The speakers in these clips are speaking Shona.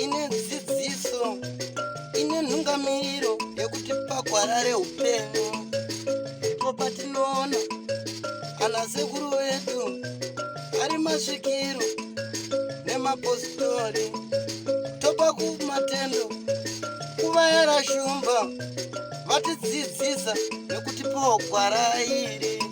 Ine dzidziso, ine nhungamiriro yekuti pagwara reupenyu. Ndipo patinoona ana sekuru vedu ari masvikiro nemapositori, topa kumatendo kuvayara shumba vatidzidzisa nekutipawo gwara iri.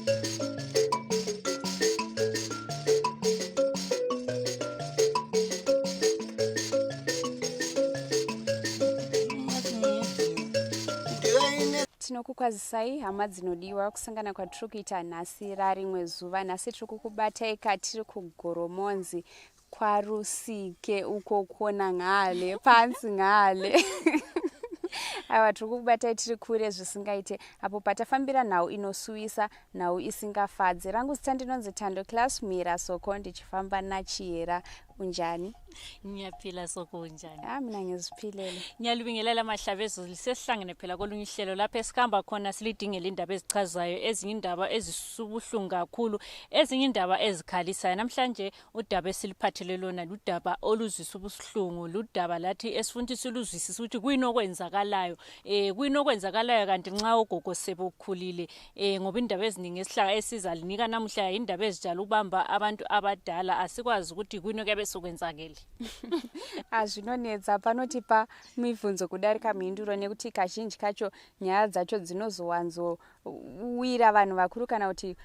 Tinokukwazisai hama dzinodiwa, kusangana kwatiri kuita nhasi rarimwe zuva. Nhasi tiri kukubatai katiri kuGoromonzi kwaRusike uko kona ngale pansi ngale. Aiwa, tiri kukubatai tiri kure zvisingaite apo patafambira nhau inosuwisa, nhau isingafadzi. Rangu zita ndinonzi Tando Class Mira Soko, ndichifamba naChiyera. Unjani? Ngiyaphila Soko, unjani? Ah, mina ngiziphilele. Ngiyalibingelela mahlabezo, sesihlangene phela kolunye uhlelo lapho esihamba khona silidingela indaba ezichazayo, ezinye indaba ezisubuhlungu kakhulu, ezinye indaba ezikhalisayo. Namhlanje udaba esiliphathele lona ludaba oluzwisa ubuhlungu, ludaba lathi esifuna ukuthi siluzwisise ukuthi kuyini okwenzakalayo, kuyini okwenzakalayo kanti nxa ogogo sebekhulile, ngoba indaba eziningi esihlaka esizalinika namuhla indaba ezijala ukubamba abantu abadala, asikwazi ukuthi kuyini okuyabe sokwenzakele. Azvinonetsa, panotipa mibvunzo kudarika mhinduro, nekuti kazhinji kacho nyaya dzacho dzinozowanzowira vanhu vakuru kana kuti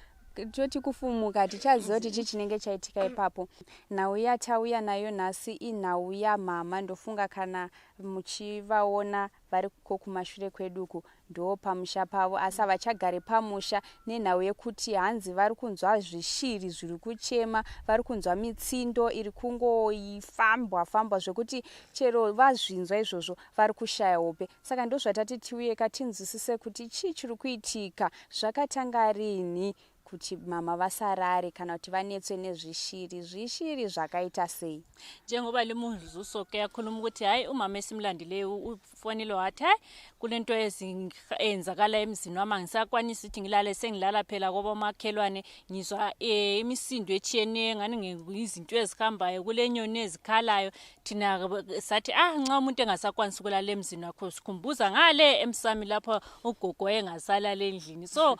toti kufumuka tichaziva kuti chii chinenge chaitika ipapo. Nhau yatauya nayo nhasi inhau yamama. Ndofunga kana muchivaona vari ko kumashure kweduku, ndo pamusha pavo, asi havachagari pamusha nenhau yekuti hanzi vari kunzwa zvishiri zviri kuchema, vari kunzwa mitsindo iri kungoifambwa fambwa, zvekuti chero vazvinzwa izvozvo vari kushaya hope. Saka ndozvatati tiuye tinzwisise kuti chii chiri kuitika, zvakatanga rini kuti mama vasarare kana kuti vanetswe nezvishiri, zvishiri zvakaita sei? Njengoba limuzuzu Soke yakhuluma ukuthi hayi, umama esimlandileyo ufonile wathi hayi, kulento eyenzakala emzini wami, angisakwanisi ukuthi ngilale, sengilala phela kobomakhelwane, ngizwa imisindo etshiyeneyo, ngani izinto ezihambayo, kule nyoni ezikhalayo. Thina sathi ah, nxa umuntu engasakwanisi ukulala emzini wakho, sikhumbuza ngale emsami lapho ugogo wayengasalala endlini. So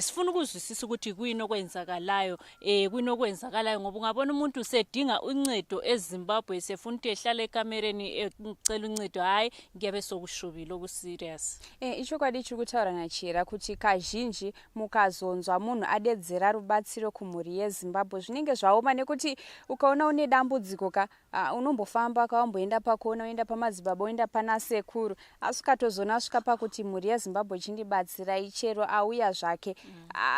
sifuna ukuzwisisa ukuthi kuyini okwenzakalayo, kuyini okwenzakalayo, ngoba ungabona umuntu usedinga uncedo eZimbabwe, sefuna ukuthi ehlale ekamereni ecela uncedo, hayi, kuyabe sokushubile okuserious. Ichokwadi chiri kutaura naChiyera kuti kazhinji mukazonzwa munhu adedzera rubatsiro kumhuri yeZimbabwe, zvinenge zvaoma, nekuti ukaona une dambudziko ka, unombofamba kawamboenda pakona, oenda pamadzibaba, oenda pana sekuru, asi ukatozoona asvika pakuti mhuri yeZimbabwe chindibatsirai, chero auya zvake,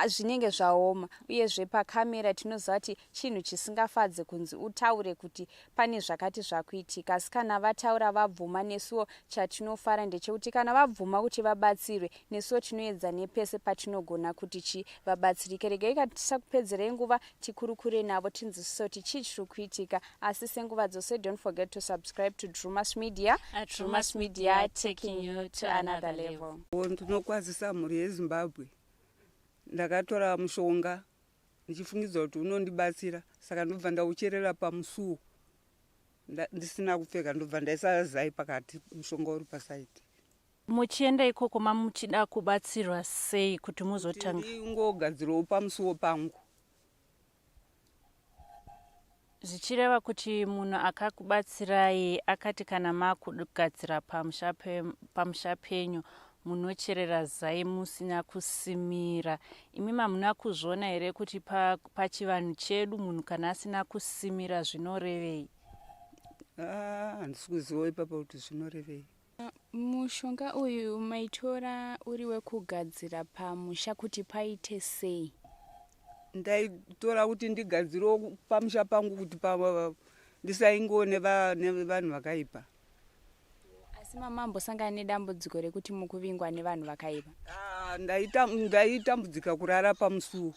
zvinenge zvaoma. Uyezve pakamera tinoziva kuti chinhu chisingafadze kunzi utaure kuti pane zvakati zvakuitika, asi kana vataura vabvuma, nesuwo chatinofara ndechekuti kana vabvuma kuti vabatsirwe, nesuwo tinoedza nepese patinogona kuti chi vabatsirike. Regai ka tisakupedzerei nguva, tikurukure navo tinzwisise kuti chii chiri kuitika. Asi senguva dzose, don't forget to subscribe to Drumas Media. Drumas Media, taking you to another level. Ndinokwazisa mhuri yeZimbabwe. Ndakatora mushonga ndichifungidza kuti unondibatsira, saka ndobva ndaucherera pamusuwo ndisina kupfeka, ndobva ndaisa zai pakati, mushonga uri pasaidi. Muchienda ikoko mamuchida kubatsirwa sei kuti muzotanga? Ndingogadzirawo pamusuwo pangu. Zvichireva kuti munhu akakubatsirai akati kana makugadzira pamusha penyu munocherera zai musina kusimira. Imi mamuna kuzviona here kuti pachivanhu chedu munhu kana asina kusimira zvinorevei? Ah, handisi kuziva ipapo kuti zvinorevei. Mushonga uyu maitora uri wekugadzira pamusha kuti paite sei? Ndaitora kuti ndigadzirewo pamusha pangu kuti ndisaingowo nevanhu vakaipa. Asi mamambosangana nedambudziko rekuti mukuvingwa nevanhu vakaipa? Ah, ndaitambudzika kurara pamusuwo.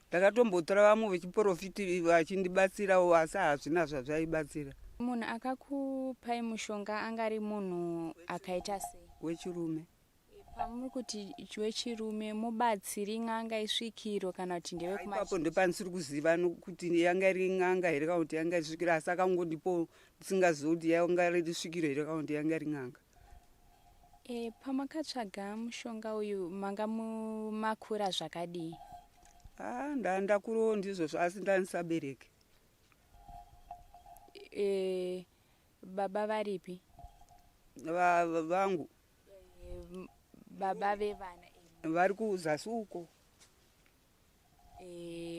Ndakatombotora vamwe vechiprofiti vachindibatsirawo, asi hazvina zvazvaibatsira. Munhu akakupai mushonga angari munhu akaita sei? Wechirume. Pamuri kuti wechirume mubatsiri, n'anga, isvikiro kana kuti ndevekuma? Ipapo ndopandisiri kuziva nokuti yanga iri n'anga here kana kuti yanga iri svikiro, asi akangondipo ndisingazivi kuti yanga riri svikiro here kana kuti yanga iri n'anga. Pamakatsvaga mushonga uyu manga makura zvakadii? A, ndandakurawo ndizvozvo, asi ndandisabereki. Baba varipi? Vangu? Baba vevana. Vari kuzasi uko.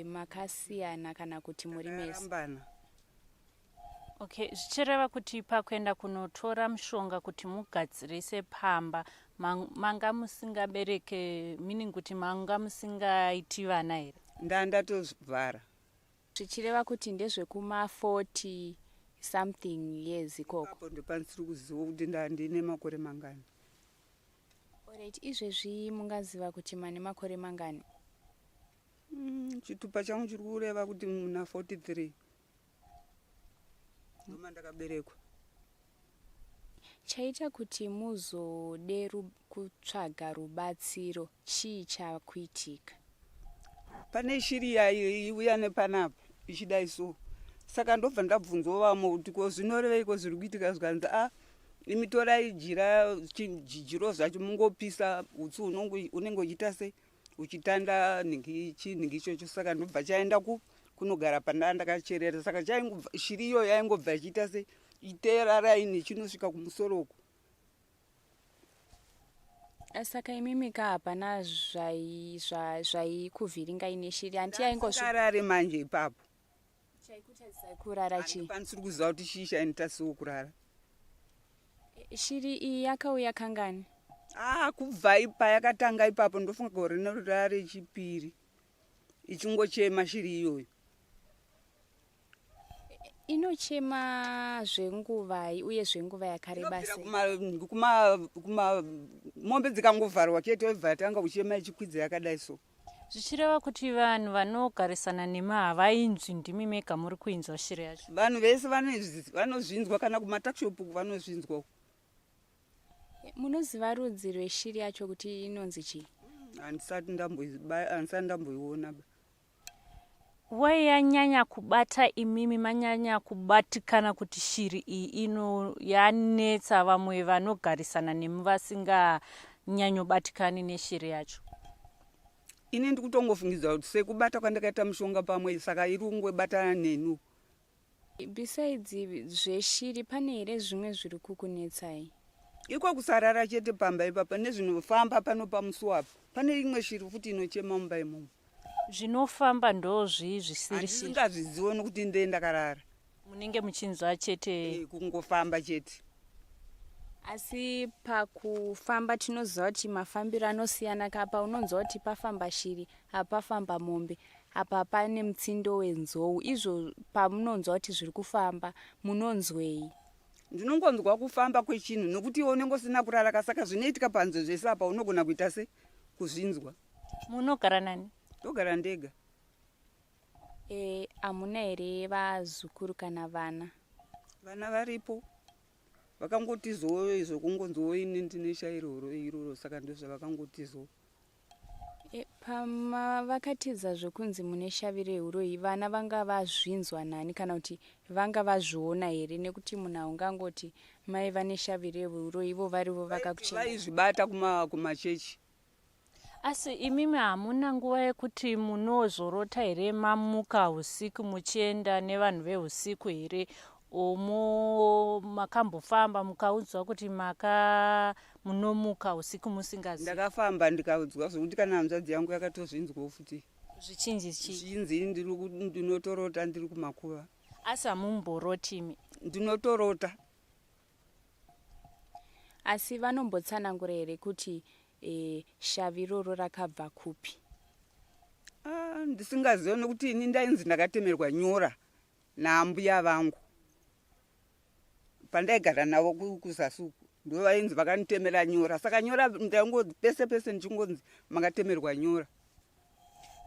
Makasiyana kana kuti muri mese? Takarambana. Okay, zvichireva kuti pakuenda kunotora mushonga kuti mugadzirise pamba manga musingabereke, meaning kuti manga musingaiti vana here? Ndandatovhara. Zvichireva kuti ndezvekuma 40 something years ikoko? Ipapo ndopandisiri kuziva kuti ndandine makore mangani. Alright, izvezvi mungaziva kuti mane makore mangani? Chitupa changu chiri kureva kuti muna 43 ndoma ndakaberekwa. Chaita kuti muzode kutsvaga rubatsiro chii chakuitika? Pane shiri yaiuya nepanapa ichidai so, saka ndobva ndabvunzwa vamwe kuti ko zvinoreveiko zviri kuitika, zvikanzi, a, imi torai jira, jiro zvacho mungopisa, utsi unenge uchiita sei, uchitanda nhingi chinhingi ichocho. Saka ndobva chaenda kunogara pandaa ndakacherera. Saka chaingobva, shiri iyoyo yaingobva ichiita sei, iteera raini ichinosvika kumusoro uku. Saka imimi ka hapana zvaikuvhiringai neshiri, hanti yaingozvi? Arare manje ipapo. Chaikutadzisai kurara chii? Handikwanisiri kuziva kuti chii chainitasiwo kurara. Shiri iyi yakauya kangani? Ah, kubva ipa yakatanga ipapo, ndofunga gore rino rechipiri ichingochema shiri iyoyo. Inochema zvenguvai uye zvenguva yakareba sei? Kuma mombe dzikangovharwa chete, yobva yatanga kuchema ichikwidza yakadai so. Zvichireva kuti vanhu vanogarisana nemi havainzwi, ndimi mega muri kuinzwa shiri yacho? Vanhu vese vanozvinzwa, kana kumatakishopu vanozvinzwa. Munoziva rudzi rweshiri yacho kuti inonzi chii? Handisati ndamboiona ba. Wai yanyanya kubata imimi, manyanya kubatikana kuti shiri iyi ino yanetsa, vamwe vanogarisana nemi vasinganyanyobatikani neshiri yacho? Ini ndikutongofungidzwa kuti sekubata kwandakaita mushonga pamwe, saka iri kungobatana neni. Besides zveshiri, pane here zvimwe zviri kukunetsai? Iko kusarara chete pamba ipapa, nezvinofamba pano pamusuwo apa. Pane imwe shiri futi inochema mumba imomo. Zvinofamba ndo zvii zvisiri shiri? Handisingazvizivo nokuti ndee ndakarara. Munenge muchinzwa chete? Kungofamba chete. Asi pakufamba tinoziva kuti mafambiro anosiyana kapa unonzwa kuti pafamba shiri, apa pafamba mombe, apa pane mutsindo wenzou. Izvo pamunonzwa kuti zviri kufamba munonzwei? Ndinongonzwa kufamba kwechinhu, nokuti iwe unenge usina kurara ka, saka zvinoitika panze zvese apa unogona kuita se kuzvinzwa. Munogara nani? Ndogara ndega. Hamuna here vazukuru kana vana? Vana varipo, vakangotizowo izvo, kungonzwawo ini ndine shairoro iroro, saka ndozvavakangotizowo. Pama vakatiza zvokunzi mune shavi reuroyi, vana vanga vazvinzwa nani kana kuti vanga vazviona here? Nekuti munhu haungangoti mai vane shavi reuroyi ivo varivo vakakuchengeta. Vaizvibata kumachechi. Asi imimi hamuna nguva yekuti munozorota here, mamuka usiku muchienda nevanhu veusiku here, omo makambofamba mukaudzwa kuti maka munomuka usiku musingazivi? Ndakafamba ndikaudzwa zvokuti kana hanzvadzi yangu yakatozvinzwawo futi. Zvichinzi chii? Zvichinzi ndinotorota ndiri kumakuva. Asi hamumboroti imi? Ndinotorota. Asi vanombotsanangura here kuti shavi iroro rakabva kupi? Ah, ndisingazivi, nokuti ini ndainzi ndakatemerwa nyora naambuya vangu pandaigara navo kuzasi uku. Ndo vainzi vakanditemera nyora, saka nyora ndaingo pese pese ndichingonzi makatemerwa nyora.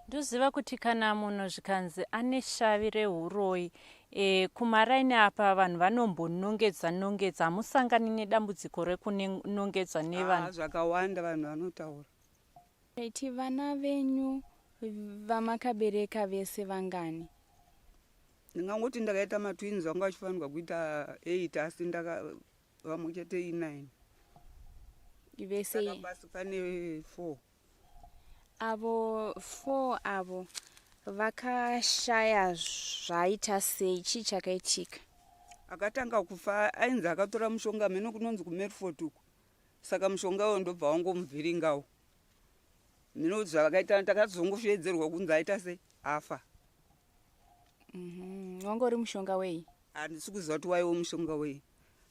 Ndoziva kuti kana munhu zvikanzi ane shavi reuroyi. E, kumaraini apa vanhu vanombonongedza nongedza hamusangani nedambudziko rekunongedza nevanhu ah, zvakawanda vanhu vanotaura Iti vana venyu vamakabereka vese vangani? Ndingangoti ndakaita matwins vanga vachifanirwa kuita 8 asi ndaka vamwe chete i9. Vese Saka pasi pane 4. Avo 4 avo vakashaya zvaita sei chii chakaitika? Akatanga kufa ainzi akatora mushonga mheno kunonzi kuMerford uko. Saka mushonga uyo ndobva wangomuvhiringawo. Mhino zvavakaita takazongosheedzerwa kunzi aita sei afa. Mm -hmm. Wanga uri mushonga wei? Handisi kuziva kuti waiwo mushonga wei.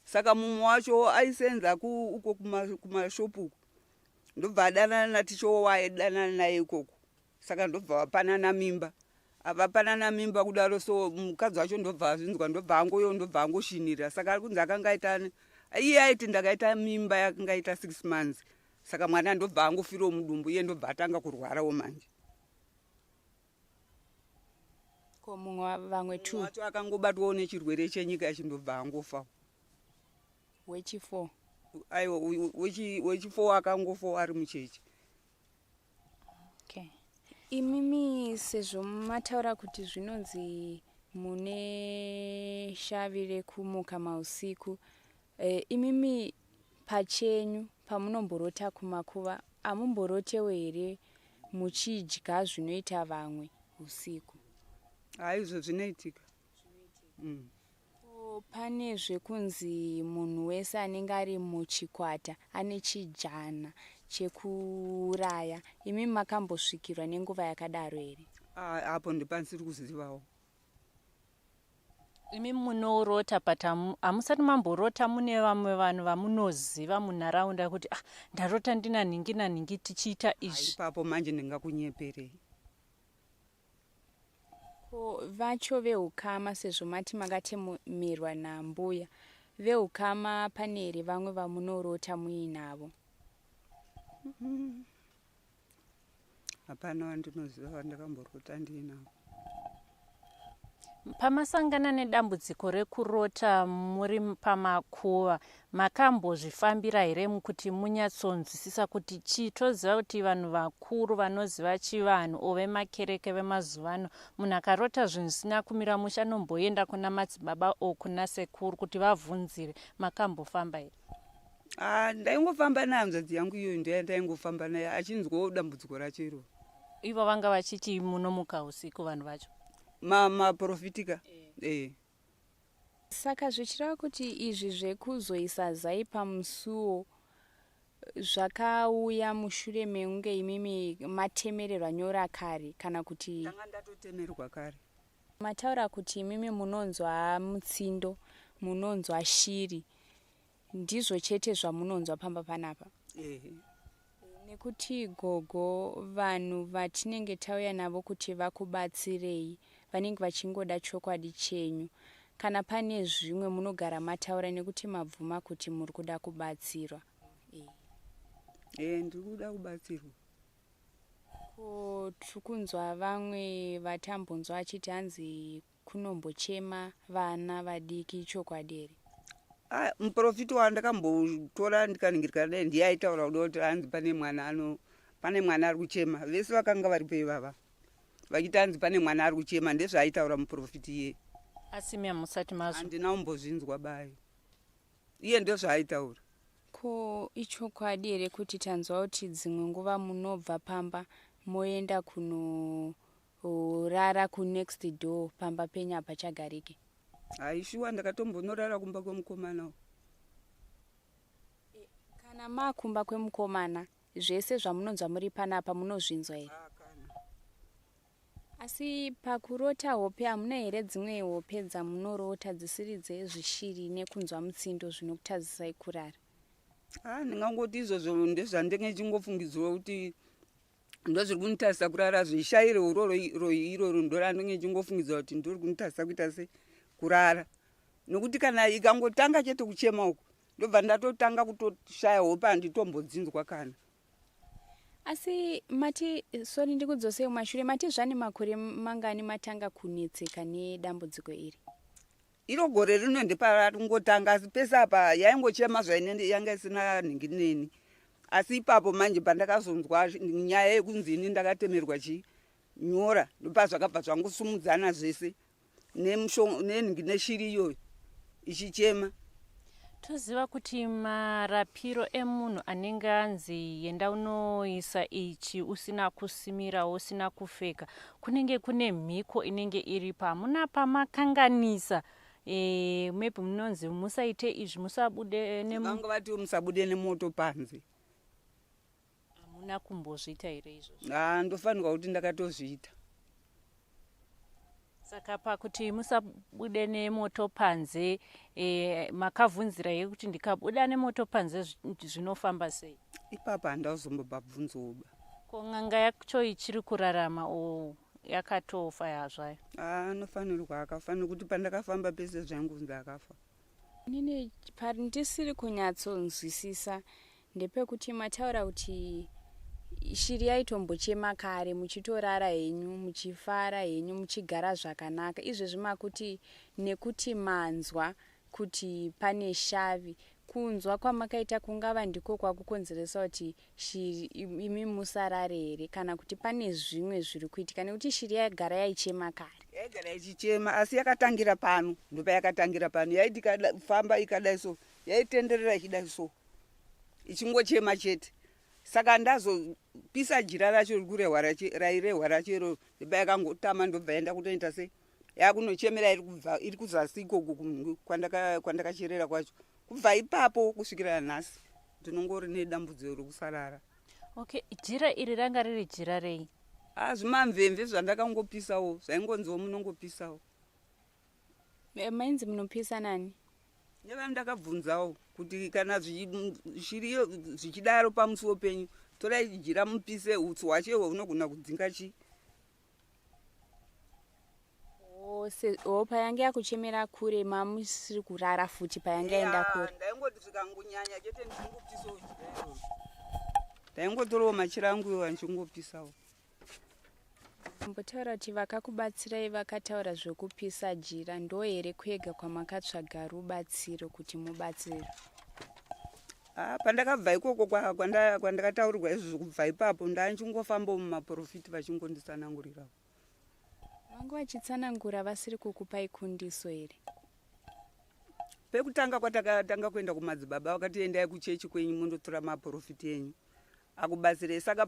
Saka mumwe wacho aisenza uko kumashopu uko ndobva adanana natichowo waaidanana naye ikoko saka ndobva vapanana mimba avapanana mimba kudaro so mukadzi wacho ndobva azvinzwa ndobva angoyo ndobva angoshinirira saka ari kunzi akanga aita iye aiti ndakaita mimba yakanga aita six months saka mwana ndobva angofirawo mudumbu iye ndobva atanga kurwarawo manje ko mumwe vamwe two wacho akangobatwawo nechirwere chenyika ichi ndobva angofawo wechi4 aiwa wechi4 akangofawo ari mucheche Okay. Imimi sezvo mataura kuti zvinonzi mune shavi rekumuka mausiku e, imimi pachenyu pamunomborota kumakuva hamumborotewo here muchidya zvinoita vamwe usiku? Haizvo zvinoitika. Ko pane zvekunzi munhu wese anenge ari muchikwata ane chijana chekuuraya imi makambosvikirwa nenguva yakadaro here? Ah, apo ndipandisiri kuzivawo. Imi munorota but hamusati mamborota mune vamwe vanhu vamunoziva munharaunda kuti ah, ndarota ndina nhingi nanhingi tichiita izvi. Ipapo manje ndingakunyeperei. Ko vacho vehukama sezvo mati makatemerwa nambuya vehukama pane here vamwe vamunorota muinavo? Hapana wandinoziva wandakamborota ndiinavo. Pamasangana nedambudziko rekurota muri pamakuva, makambozvifambira here kuti munyatsonzwisisa kuti chii? Toziva kuti vanhu vakuru vanoziva chivanhu o vemakereke vemazuva ano, munhu akarota zvinhu zvisina kumira mushe anomboenda kuna madzibaba o kuna sekuru kuti vavhunzire. Makambofamba here? Ah, ndaingofamba nehanzvadzi yangu iyoyo ndiye ndaingofamba naye achinzwawo dambudziko racho iroro. Ivo vanga vachiti munomuka usiku vanhu vacho? Maprofitika eh. eh. Saka zvichireva kuti izvi zvekuzoisa zai pamusuwo zvakauya mushure mekunge imimi matemererwa nyora kare kana kuti Ndanga ndatotemerwa kare. Mataura kuti imimi munonzwa mutsindo, munonzwa shiri. Ndizvo chete zvamunonzwa pamba panapa? Ehe. Nekuti gogo vanhu vatinenge tauya navo kuti vakubatsirei vanenge vachingoda chokwadi chenyu. Kana pane zvimwe munogara mataura nekuti mabvuma kuti muri kuda kubatsirwa. Ehe, ndiri kuda kubatsirwa. Ko tiri kunzwa vamwe vatambonzwa achiti hanzi Kunombochema vana vadiki ichokwadi here? Ah, muprofiti wandakambotora ndikaningirika naye ndiye aitaura kuda kuti hanzi pane mwana ano pane mwana ari kuchema vese vakanga varipo ivava vachiti hanzi pane mwana ari kuchema ndezvaaitaura muprofiti iye asi mi hamusati mazwa handina kumbozvinzwa bayo iye ndozvaaitaura Ko ichokwadi here kuti tanzwa kuti dzimwe nguva munobva pamba moenda kuno Rara ku next door pamba penyu hapachagarike. Hayi shuwa ndakatombonorara kumba kwemukomana uyu. Kana makumba kwemukomana zvese zvamunonzwa muri panapa munozvinzwa here? Ah, kana. Asi pakurota hope hamuna here dzimwe hope dzamunorota dzisiri dzezvishiri nekunzwa mutsindo zvinokutadzisai kurara? Ah, ndingangoti izvozvo ndezvandenge ndichingofungidzirwa kuti ndozviri kunitarisa kurara zvishaire uroro royi iroro ndorandinge ndichingofungidzira kuti ndori kunitarisa kuita se kurara nokuti kana ikangotanga chete kuchema uku ndobva ndatotanga kutoshaya hope handitombodzinzwa kana asi mati sori ndikudzosei kumashure mati zvane makore mangani matanga kunetseka nedambudziko iri? Iro gore rino ndeparingotanga asi pese apa yaingochema zvainenge yanga isina nhingi neni. Asi ipapo manje pandakazonzwa nyaya yekunzi ini ndakatemerwa chii nyora ndopazvakabva zvangosumudzana zvese nenhingi neshiri iyoyo ichichema. Toziva kuti marapiro emunhu anenge anzi yenda unoisa ichi usina kusimira usina kufeka kunenge kune mhiko inenge iripo hamuna pamakanganisa e, maybe munonzi musaite izvi musabude vanga vati musabude nemoto panze. Hamuna kumbozviita here izvozvo? Ha ndofanirwa kuti ndakatozviita. Saka pakuti musabude nemoto panze e, makavhunzira here kuti ndikabuda nemoto panze zvinofamba sei? Ipapo handazombobabvunzoba. Ko n'anga yacho ichiri kurarama o yakatofa yazvayo? Anofanirwa akafa nekuti pandakafamba pese zvaingonzi akafa. Inini pandisiri kunyatsonzwisisa ndepekuti mataura kuti shiri yaitombochema kare muchitorara henyu muchifara henyu muchigara zvakanaka. Izvezvi makuti nekuti manzwa kuti pane shavi kunzwa kwamakaita kungava ndiko kwakukonzeresa kuti shiri imi musarare here kana kuti pane zvimwe zviri kuitika nekuti shiri yaigara yaichema kare. Yaigara ichichema asi yakatangira pano ndopayakatangira pano yaiti ikafamba ikadai so yaitenderera ichidai so ichingochema chete. Saka ndazopisa jira racho rikurehwa rairehwa racho iro ndopayakangotama ndobva yaenda kutoita sei yakunochemera iri kuzasi ikoko kwandakacherera kwacho. Kubva ipapo kusvikira nhasi ndinongori nedambudziko rekusarara. Okay, jira iri ranga riri jira rei? Ah, zvimamvemve zvandakangopisawo zvaingonziwo munongopisawo. Mainzi munopisa nani? Nevandakabvunzawo kuti kana shiri zvichidaro pamusuwo penyu torai jira mupise utsi hwacho ihwo hunogona kudzinga chii. O payange yakuchemera kure mamusiri kurara futi payange yaenda kure. Ndaingoti zvikangonyanya chete ndichingopisawo jira iroro. Ndaingotorawo machira angu iwo ndichingopisawo. Mbotaura kuti vakakubatsirai vakataura zvekupisa jira ndo here kwega kwamakatsvaga rubatsiro kuti mubatsirwe? Ah, pandakabva ikoko kwandakataurirwa izvozvo kubva ipapo ndaichingofambawo mumaprofiti vachingonditsanangurirawo. Vanga vachitsanangura vasiri kukupai kundiso here? Pekutanga kwatakatanga kuenda kumadzibaba vakati endai kuchechi kwenyu mundotora maprofiti enyu akubatsirei. Saka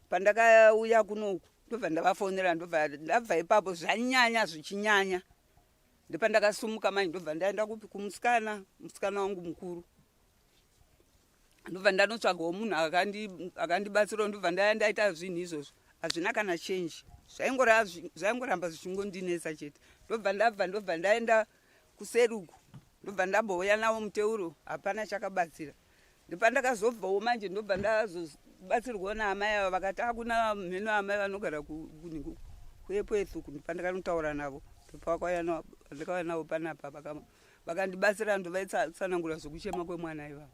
pandakauya kunoku ndobva ndavafonera ndobva ndabva ipapo zvanyanya zvichinyanya. Ndopandakasumuka manje ndobva ndaenda kupi kumusikana musikana wangu mukuru. Ndobva ndanotsvagawo munhu akandibatsirawo ndobva ndaya ndaita zvinhu izvozvo. Hazvina kana change. Zvaingoramba zvichingondinetsa chete. Ndobva ndabva ndobva ndaenda kuseri uku. Ndobva ndambouya nawo muteuro hapana chakabatsira. Ndopandakazobvawo manje ndobva ndazobatsirwawo naamai ava vakati akuna mheno amai vanogara kuEpworth uku ndopandakanotaura navo. Ndopandakauya navo panapa vakandibatsira ndovaitsanangura zvekuchema kwemwana ivavo.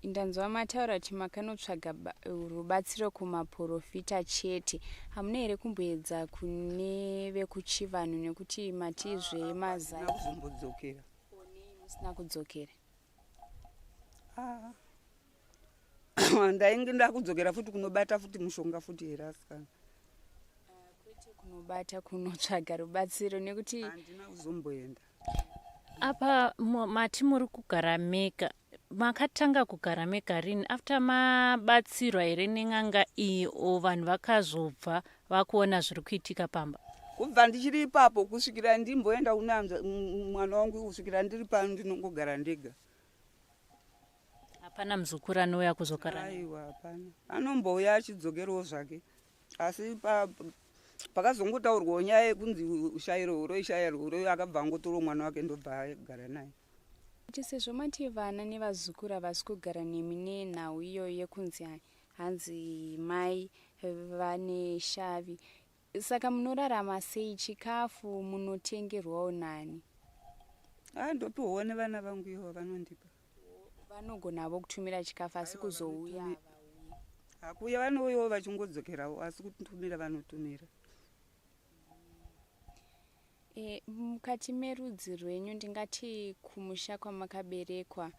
Ndanzwa mataura kuti makanotsvaga rubatsiro kumaprofita chete. Hamuna here kumboedza kune vekuchivanhu nekuti matizve mazai? Kuzombodzokera. Onei musina kudzokera? Ah. Ndainge ndakudzokera futi kunobata futi mushonga futi here asikana? Kwete kunobata kunotsvaga rubatsiro nekuti handina kuzomboenda. Apa mati muri kugara mega. Makatanga kugara mega rini? After mabatsirwa here nen'anga iyi o vanhu vakazobva vakuona zviri kuitika pamba? Kubva ndichiri ipapo kusvikira ndimboenda kuna mwana wangu kusvikira ndiri pano ndinongogara ndega. Hapana muzukuru anouya kuzogara? Aiwa hapana. Anombouya achidzokerawo zvake. Asi pakazongotaurwawo nyaya yekunzi shayiro uroi shayiro uroi akabva angotora mwana wake ndobva agara naye. Kuti sezvo mati vana nevazukuru havasi kugara nemi nenhau iyoyo yekunzi hanzi mai vane shavi. Saka munorarama sei chikafu munotengerwawo nani? Ah, ndopiwawo nevana vangu ivo vanondipa. Vanogonavo kutumira chikafu asi kuzouya havauyi. Hakuuya vanouyawo vachingodzokerawo asi kutumira vanotumira. E, mukati merudzi rwenyu ndingati kumusha kwamakaberekwa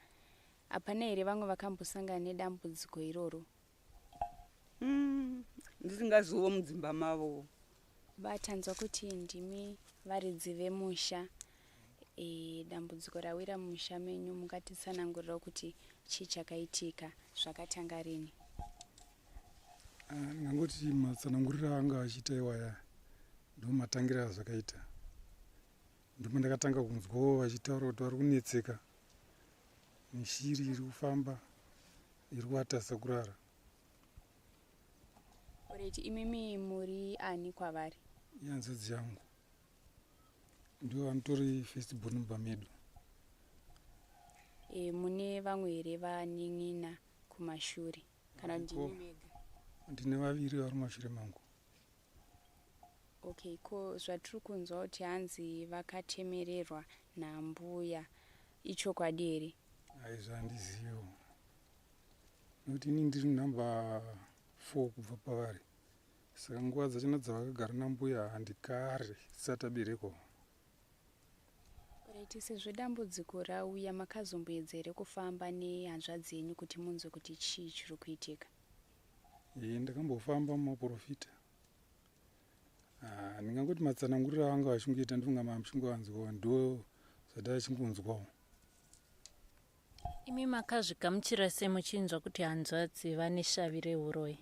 hapana here vamwe vakambosangana nedambudziko iroro? Ndisingaziwo mudzimba mavo. Batanzwa kuti ndimi varidzi vemusha. E, dambudziko rawira mumusha menyu mungatitsanangurirawo kuti chii chakaitika zvakatanga rini? Ah, ndingangoti matsananguriro anga achiita iwaya ndomatangira azvakaita. Ndipo ndakatanga kunzwawo vachitaura kuti vari kunetseka neshiri iri kufamba iri kuvatadzisa kurara. Alright, imimi muri ani kwavari? Ihanzvadzi yangu ndivo vanotori first born mumba medu. E, mune vamwe here vanin'ina kumashure kana kuti ndimi mega? Ndine vaviri vari mumashure mangu. Okay, ko zvatiri kunzwa kuti hanzi vakatemererwa nambuya ichokwadi here? Aizvo handiziviwo nekuti ini ndiri nhamba 4 kubva pavari, saka nguva dzachona dzavakagara nambuya handikare tisati taberekwa. Alright, sezvo dambudziko rauya makazomboedza here kufamba nehanzvadzi yenyu kuti munzwe kuti chii chiri kuitika? Ee, ndakambofamba mumaprofita. Ah, ndingangoti matsananguriro avanga vachingoita ndinga mamuchingoanzwawo ndo zvandachingonzwawo. Imi makazvigamuchira sei muchinzwa kuti hanzvadzi vane shavi reuroyi?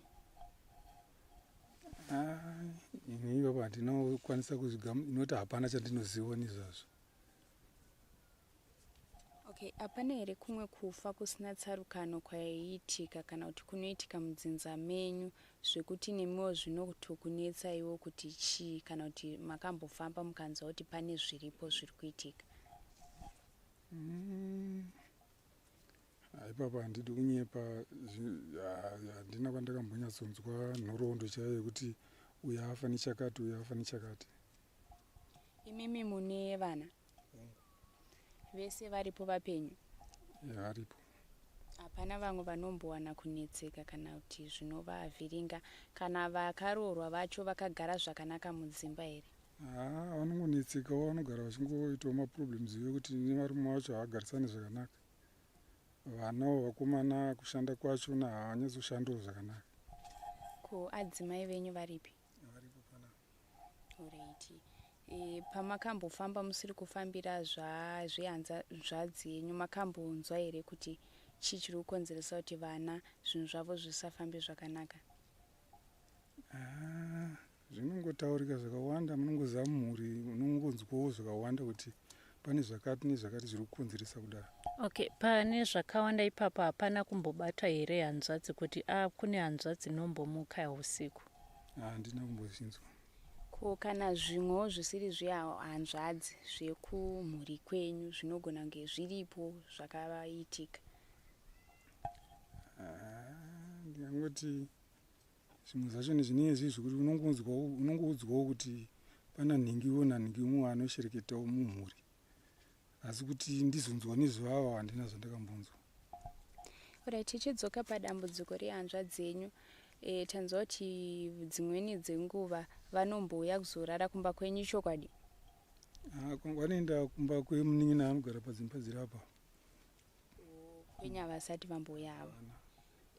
Ah, ini ipapa handina kukwanisa kuzvigamu nekuti hapana chandinoziva nezvazvo. Okay, hapana here kumwe kufa kusina tsarukano kwaiitika kana kuti kunoitika mudzinza menyu zvekuti nemiwo zvinotokunetsaiwo kuti chii kana kuti makambofamba mukanzwa kuti pane zviripo zviri kuitika? Ipapa handidi kunyepa, handina kwandakambonyatsonzwa nhoroondo chaiyo yekuti uyu afa nechakati, uyu afa nechakati. Imimi mune vana? Vese varipo vapenyu? Varipo. Hapana vamwe vanombowana kunetseka kana kuti zvinovavhiringa kana vakaroorwa vacho vakagara zvakanaka mudzimba here? Haa, vanongonetsekawo, vanogara vachingoitawo maproblems ekuti nevarume vacho havagarisani zvakanaka. Vanawo vakomana kushanda kwachona havanyatsoshandawo zvakanaka. Ko adzimai venyu varipi? Varipo panapa. Alright. E, pamakambofamba musiri kufambira zvehanzvadzi yenyu makambonzwa here kuti chii chiri kukonzeresa kuti vana zvinhu zvavo zvisafambe zvakanaka? Ah, zvinongotaurika zvakawanda, munongoziva mumhuri unongonzwawo zvakawanda kuti pane zvakati nezvakati zviri kukonzeresa kudaro. Okay, pane zvakawanda ipapo hapana kumbobatwa here hanzvadzi kuti a kune hanzvadzi inombomuka usiku? Handina kumbozvinzwa. Ko kana zvimwewo zvisiri zvehanzvadzi zvekumhuri kwenyu zvinogona kunge zviripo zvakaitika? Ah, ndingangoti zvimwe zvacho zvinenge zviri zvekuti unongoudzwawo kuti pana nhingiwo nanhingi umwe anoshereketawo mumhuri, asi kuti ndizonzwa nezvavo handina zvandakambonzwa. Alright, tichidzoka padambudziko rehanzvadzi yenyu, e, tanzwa kuti dzimweni dzenguva vanombouya kuzorara kumba kwenyu, chokwadi? Ah, vanoenda kumba kwemunin'ina anogara padzimba dziri apa. Kwenyu havasati vambouya havo?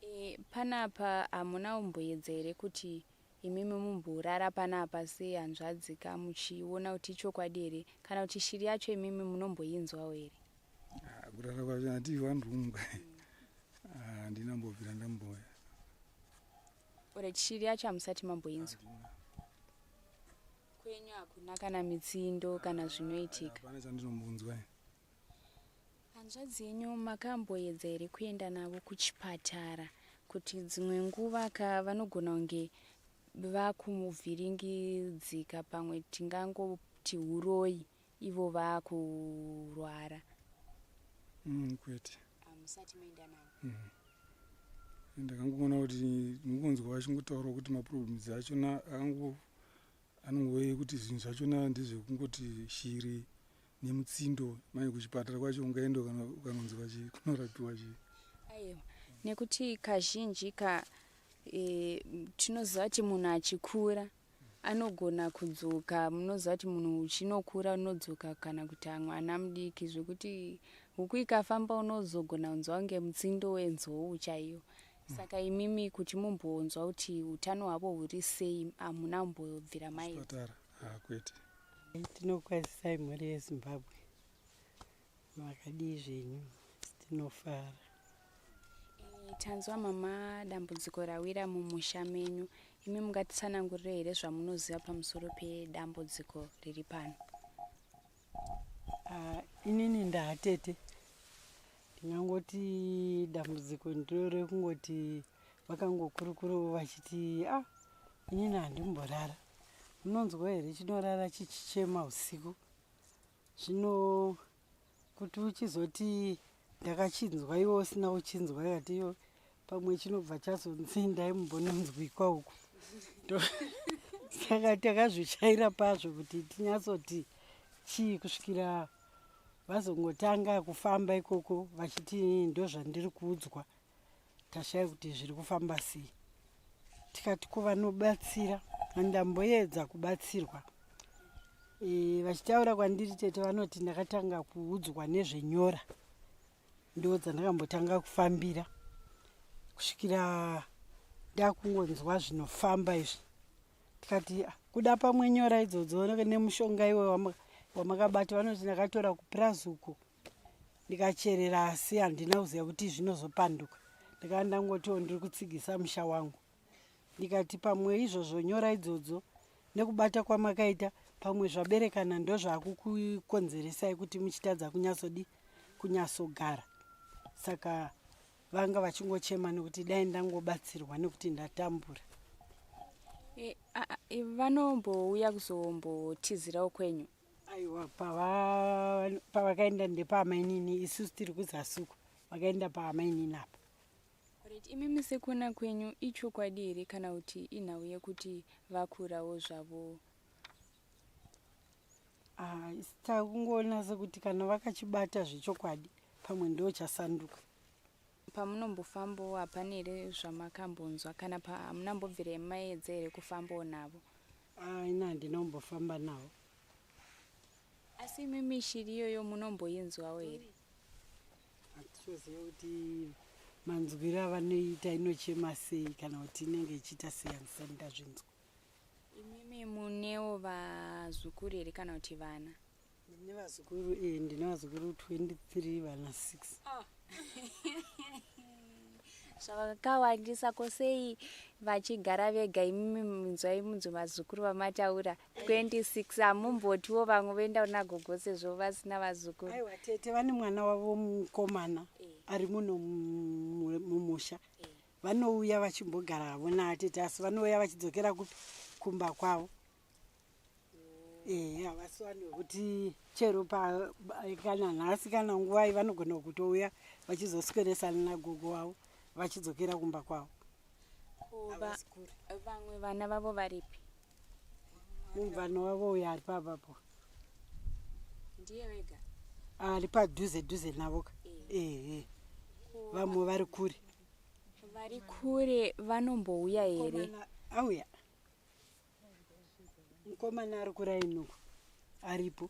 E, panapa hamuna kumboedza here kuti imimi mumborara panapa sehanzvadzi ka muchiona kuti ichokwadi here kana kuti shiri yacho imimi munomboinzwawo here? Ah, kurara kwacho handii one room, handina mbobvira ndamboya. Alright, shiri yacho hamusati mamboinzwa? Kwenyu hakuna kana mitsindo kana zvinoitika? Hapana chandinombonzwa. Hanzvadzi yenyu makamboedza here kuenda navo kuchipatara kuti dzimwe nguva ka vanogona kunge vakumuvhiringidzika, pamwe tingangoti uroyi, ivo vakurwara? Kwete. Hamusati maenda navo? Ndakangoona kuti mungonzwa vachingotaura kuti maproblems achona anongove kuti zvinhu zvachona ndezvekungoti shiri nemutsindo. Manje kuchipatara kwacho ungaenda ukanonzwa chii, kunorapiwa chii? Aiwa, nekuti kazhinji ka e, tinoziva kuti munhu achikura Anogona kudzoka, munoziva kuti munhu uchinokura unodzoka kana kuita mwana mudiki zvekuti huku ikafamba unozogona kunzwa kunge mutsindo wenzou chaiyo. Saka imimi kuti mumbonzwa kuti utano hwavo huri sei hamuna kumbobvira maedza? Chipatara haa kwete. Tinokwazisai mhuri yeZimbabwe. Makadii zvenyu? Tinofara. Tanzwa mama dambudziko rawira mumusha menyu. Imi mungatitsanangurire here zvamunoziva pamusoro pedambudziko riri pano? Ah, inini ndaatete. Ndingangoti dambudziko ndiro rekungoti vakangokurukurawo vachiti ah, inini handimborara. Munonzwa here chinorara chichichema usiku? Zvino kuti uchizoti ndakachinzwa iwe usina kuchinzwa ikati iyo pamwe chinobva chazonzi ndaimbononzwikwa uku. Saka takazvichaira pazvo kuti tinyatsoti chii kusvikira vazongotanga kufamba ikoko vachiti ndozvandiri kuudzwa. Tashaya kuti zviri kufamba sei. Tikati ko vanobatsira ndamboedza kubatsirwa. Vachitaura kwandiri tete vanoti ndakatanga kuudzwa nezvenyora ndo dzandakambotanga kufambira kusvikira ndakungonzwa zvinofamba izvi. Tikati ah, kuda pamwe nyora idzodzo nemushonga iwe wamakabata. Vanoti ndakatora kupurazi uko ndikacherera asi handina kuziva kuti zvinozopanduka. Ndakanga ndangotiwo ndiri kutsigisa musha wangu. Ndikati pamwe izvozvo nyora idzodzo nekubata kwamakaita pamwe zvaberekana ndozvakukukonzeresai kuti muchitadza kunyatsodi kunyatsogara. Saka vanga vachingochema nekuti dai ndangobatsirwa nekuti ndatambura. Vanombouya kuzombotizirawo kwenyu? Aiwa, pavakaenda ndepaamainini, isusu tiri kuzasi uko, vakaenda paamainini apa. Alright, imimi sekuona kwenyu ichokwadi here kana kuti inhau yekuti vakurawo zvavo? Ah, takungoona sekuti kana vakachibata zvechokwadi pamwe ndo chasanduka. Pamunombofambawo hapana here zvamakambonzwa kana hamuna mbobvira maedza here kufambawo navo? Ah, ini handina kumbofamba navo. Asi imimi shiri iyoyo munomboinzwawo here? Hatitoziva kuti manzwiro avanoita inochema sei kana kuti inenge ichiita sei, handisati ndazvinzwa. Imimi munewo vazukuru here kana kuti vana? Ndine vazukuru, ndine vazukuru 23 vana 6. Oh. Zvakawandisa, ko sei vachigara vega? Imimi munzwai munzwe vazukuru vamataura 26, hamumbotiwo vamwe voenda kuna gogo sezvo vasina vazukuru? Aiwa tete, vane mwana wavo mukomana ari muno mumusha. Vanouya vachimbogara havo naatete, asi vanouya vachidzokera kupi? Kumba kwavo. Havasi vanhu vekuti chero kana nhasi kana nguvai vanogona kutouya vachizosweresana nagogo wavo vachidzokera kumba kwavo. Havasi kure. Vamwe vana vavo varipi? Mumvano wavo uyo ari papapo. Ndiye wega ari padhuze dhuze navo ka? Ehe, vamwe vari kure. Vari kure vanombouya here? Auya mukomana ari kurainuko aripo.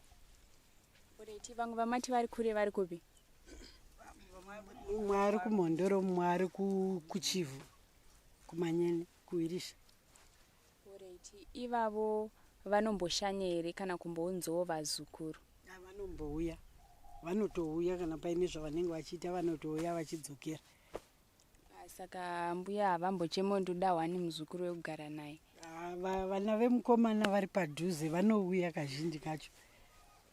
Alright, vamwe vamati vari kure vari kupi? Mumwe ari kuMhondoro, mumwe ari kuChivhu, kuManyene, kuIrisha. Alright, ivavo vanomboshanya here kana kumbounzawo vazukuru? Vanombouya, vanotouya kana paine zvavanenge vachiita, vanotouya vachidzokera. Saka mbuya havambochemo ndoda hwani muzukuru wekugara naye? Vana vemukomana vari padhuze vanouya kazhinji kacho,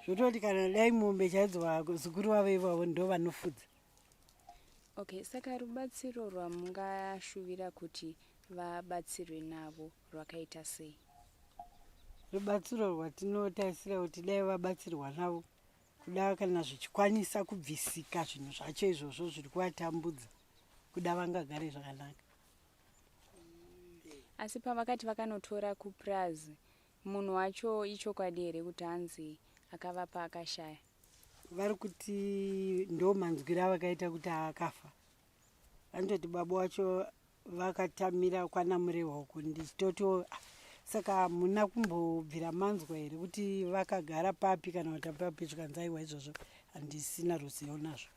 zvototi kana dai mombe chaidzo vazukuru vavo ivavo ndo vanofudza. Okay, saka rubatsiro rwamungashuvira kuti vabatsirwe navo rwakaita sei? Rubatsiro rwatinotarisira kuti dai vabatsirwa navo, kuda kana zvichikwanisa kubvisika zvinhu zvacho izvozvo zviri kuvatambudza, kuda vangagare zvakanaka. Asi pavakati vakanotora kupurazi, munhu wacho ichokwadi here kuti hanzi akavapa akashaya? Vari kuti ndo manzwiro avakaita kuti akafa. Vanototi baba wacho vakatamira kwana Murehwa uko. Ndichitoti ah, Saka hamuna kumbobvira manzwa here kuti vakagara papi kana kuti papi? Zvikanzi aiwa, izvozvo handisina ruzivo nazvo.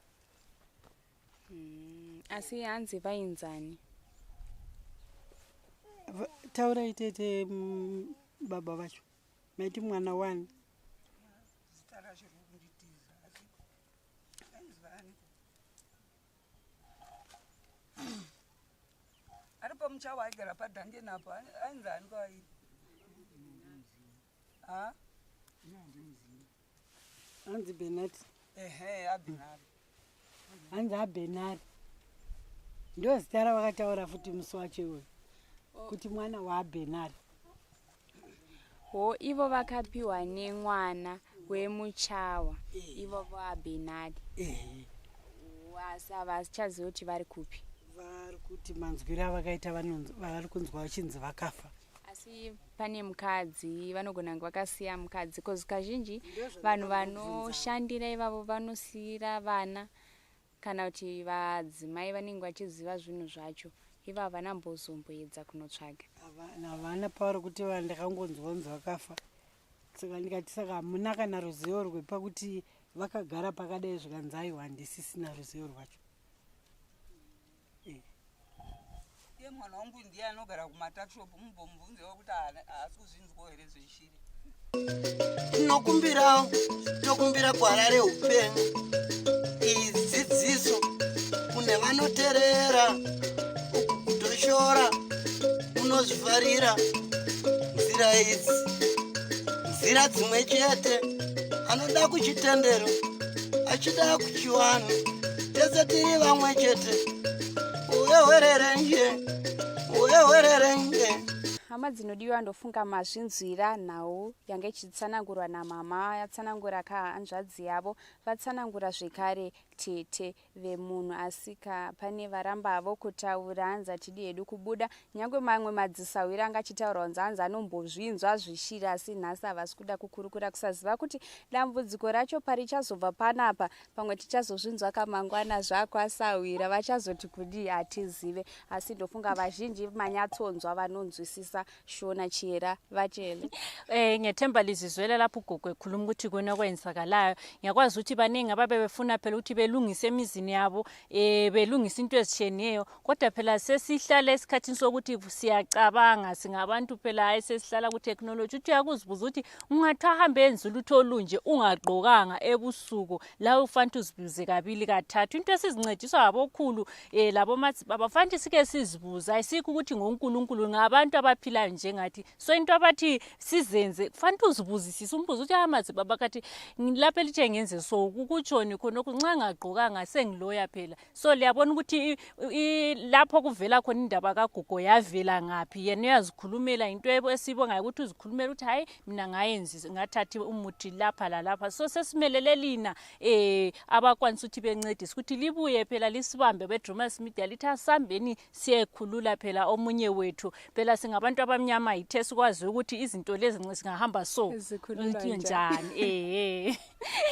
Asi hanzi vainzani? Taurai tete. Baba vacho maiti mwana wani? Zita racho riri kunditiza, asi ainzi vaaniko? Aripo muchawa aigara padhangeni apo, ainzi aniko? Ai ha. Hanzi Benati. Ehe, Abhenari. Hanzi Abhenari, ndo zita ravakataura futi musi wacho iwoyo, kuti mwana waAbhenari. Ho, ivo vakapiwa nemwana wemuchawa, ivo vaBhenari? Ehe. Asi havachazivi kuti vari kupi? Vari kuti manzwiro avakaita, vari kunzwa vachinzi vakafa. Asi pane mukadzi, vanogona kunge vakasiya mukadzi, cause kazhinji vanhu vanoshandira ivavo vanosiyira vana kana kuti vadzimai vanenge vachiziva zvinhu zvacho. Ivo havana mbozomboedza kunotsvaga? Havana pavari kuti ndakangonzwa kunzi vakafa. Saka ndikati, saka hamuna kana ruzivo rwepakuti vakagara pakadai? Zvikanzi aiwa, handisisina ruzivo rwacho. Iye mwana wangu ndiye anogara kumatakishopu, mumbomubvunzewo kuti haasi kuzvinzwawo here zveshiri. Tinokumbirawo, tokumbira gwara reupenyu. Iyi dzidziso kune vanoterera, uku kutoshora unozvifarira. Nzira idzi nzira dzimwe chete, anoda kuchitendero, achida kuchivanhu, tese tiri vamwe chete. Uyewererenje, uyewererenje. Hama dzinodiwa, ndofunga mazvinzwira nhau yanga ichitsanangurwa namama. Yatsanangura kahanzvadzi yavo, vatsanangura zvekare tete vemunhu. Asi ka pane varambavo kutaura, hanzi hatidi hedu kubuda, nyange mamwe madzisahwira anga achitaura kunzi hanzi anombozvinzwa zvishiri, asi nhasi havasi kuda kukurukura, kusaziva kuti dambudziko racho parichazobva panapa. Pamwe tichazozvinzwa kamangwana zvakwasahwira, vachazoti kudii hatizive. Asi ndofunga vazhinji manyatsonzwa, vanonzwisisa Shona. Chiyera vatshele. Ngethemba lizizwela lapho ugogo ekhuluma ukuthi kona okwenzakalayo. Ngiyakwazi ukuthi baningi ababe befuna phela ukuthi belungise emizini yabo, belungise into ezitshiyeneyo, kodwa phela sesihlala esikhathini sokuthi siyacabanga singabantu phela, hayi, sesihlala ku-technology. Uthi uyakuzibuza ukuthi ungathi ahambe enza ulutho olunje ungagqokanga ebusuku, la ufanele uzibuze kabili kathathu. Into esizincediswa ngabokhulu labomadzibaba, fanele sike sizibuze. Ayisikho ukuthi ngonkulunkulu, ngabantu abaphilayo njengathi. So into abathi sizenze, kufanele uzibuzisise, umbuze ukuthi amadzibaba kathi lapho elithe ngenze so kukutshoni khonokho, nxa ngagqokanga sengiloya phela. So liyabona ukuthi lapho kuvela khona indaba kagogo yavela ngaphi. Yena uyazikhulumela, into esiyibongayo ukuthi uzikhulumela ukuthi hayi, mina ngayenzi, ngathatha umuthi lapha lalapha. So sesimelele lina abakwanisa ukuthi bencedise ukuthi libuye phela lisibambe beDrumas Media, lithi asambeni siyekhulula phela omunye wethu. Phela singabantu abamnyama, yithe sikwazi ukuthi izinto lezi nxa singahamba so Zikhululwa njani ehe.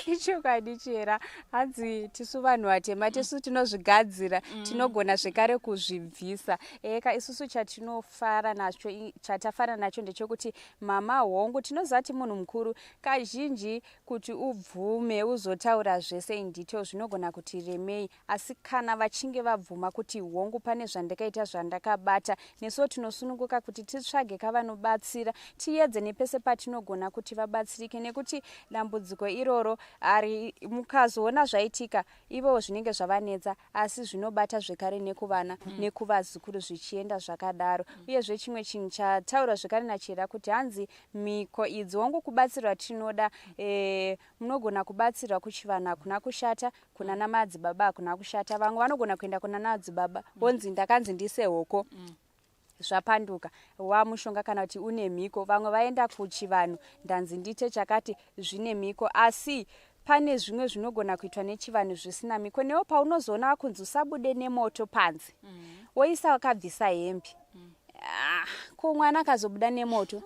Ichokwadi chera, hanzi tisu vanhu vatema, tisu tinozvigadzira, tinogona zvekare kuzvibvisa. Eka isusu chatinofara nacho, chatafara nacho ndechekuti mama, hongu, tinoziva kuti munhu mukuru kazhinji kuti ubvume uzotaura zvese in detail zvinogona kuti remei, asi kana vachinge vabvuma kuti hongu, pane zvandakaita zvandakabata, nesuwo tinosununguka kuti titsvage kavanobatsira, tiedze nepese patinogona kuti vabatsirike, nekuti dambudziko iroro ari mukazoona zvaitika ivowo zvinenge zvavanetsa, asi zvinobata zvekare nekuvana nekuvazukuru, zvichienda zvakadaro. Uyezve chimwe chinhu chataurwa zvekare nachera kuti hanzi mhiko idzi, hongu, kubatsirwa tinoda, munogona kubatsirwa kuchivanhu, hakuna kushata, kuna namadzibaba hakuna kushata. Vamwe vanogona kuenda kuna madzibaba vonzi ndakanzi ndise hoko, zvapanduka wamushonga kana kuti une mhiko. Vamwe vaenda kuchivanhu, ndanzi ndiite chakati, zvine mhiko. Asi pane zvimwe zvinogona kuitwa nechivanhu zvisina mhiko. Newo paunozoona wakunzi usabude nemoto panze, woisa wakabvisa hembe, ah, ko mwana akazobuda nemoto,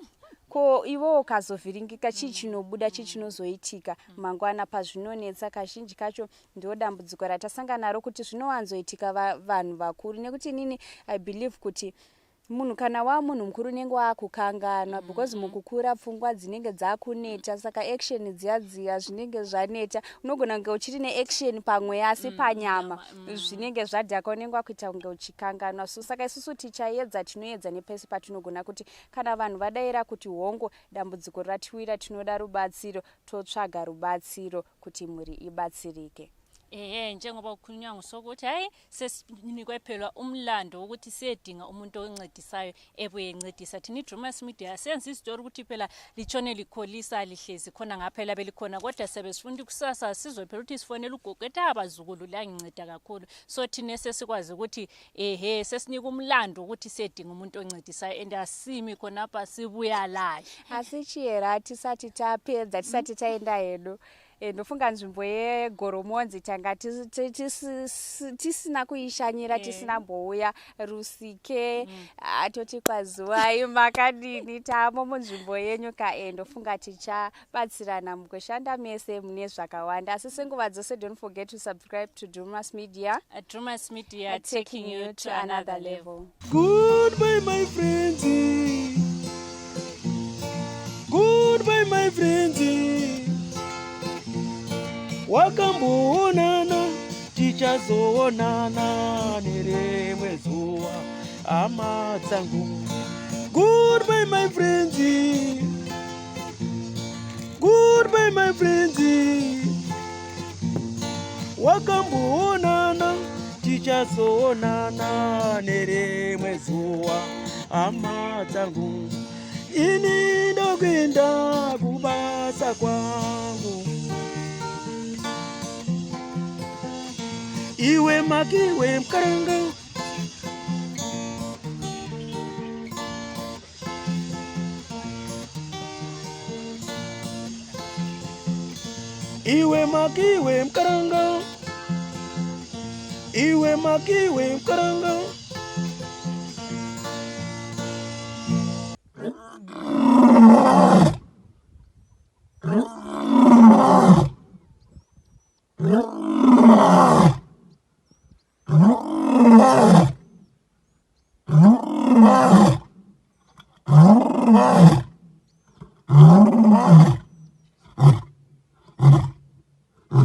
ko ivo ukazovhiringika, chii chinobuda, chii chinozoitika mangwana pazvinonetsa? Kazhinji kacho ndo dambudziko ratasangana naro, kuti zvinowanzoitika vanhu vakuru, nekuti inini I believe kuti Munhu kana waa munhu mukuru unenge waakukanganwa because mukukura pfungwa dzinenge dzakuneta saka action dziya dziya zvinenge zvaneta. Unogona kunge uchiri neaction pamweya asi panyama zvinenge zvadhaka unenge wakuita kunge uchikanganwa. So saka isusu tichaedza tinoedza nepese patinogona kuti kana vanhu vadaira kuti hongu dambudziko ratiwira tinoda rubatsiro totsvaga rubatsiro kuti mhuri ibatsirike. Ehe, njengoba kukhulunywa ngusokuthi hayi sesinikwe phela umlando wokuthi siyedinga umuntu oncedisayo ebuye encedisa thina iDrumas Media senza izitori ukuthi phela litshone likholisa lihlezi khona ngaphela belikhona kodwa siyabe sifuna kusasa sizwe phela ukuthi sifonele ugogo ethi abazukulu langinceda kakhulu so thina sesikwazi ukuthi ehe sesinika umlando ukuthi siyedinga umuntu oncedisayo and asimi khonapha sibuya laye Asi chihera tisati tapedza tisati taenda hedu ndofunga nzvimbo yeGoromonzi tanga tisina kuishanyira tisina mbouya Rusike. Toti kwazuwai makadini tamo munzvimbo yenyu ka. Ndofunga tichabatsirana mukushanda mese mune zvakawanda asi senguva dzose don't forget to subscribe to Drumas Media. Drumas Media, taking you to another level. Goodbye, my friends. Goodbye, my friends. Wakamboonana, tichazoonana nerimwe zuva, hama dzangu. Goodbye, my friends. Goodbye, my friends. Wakamboonana, tichazoonana nerimwe zuva, hama dzangu. Ini ndokuenda kubasa kwangu. Iwe makiwe mukaranga. Iwe makiwe mukaranga. Iwe makiwe mukaranga.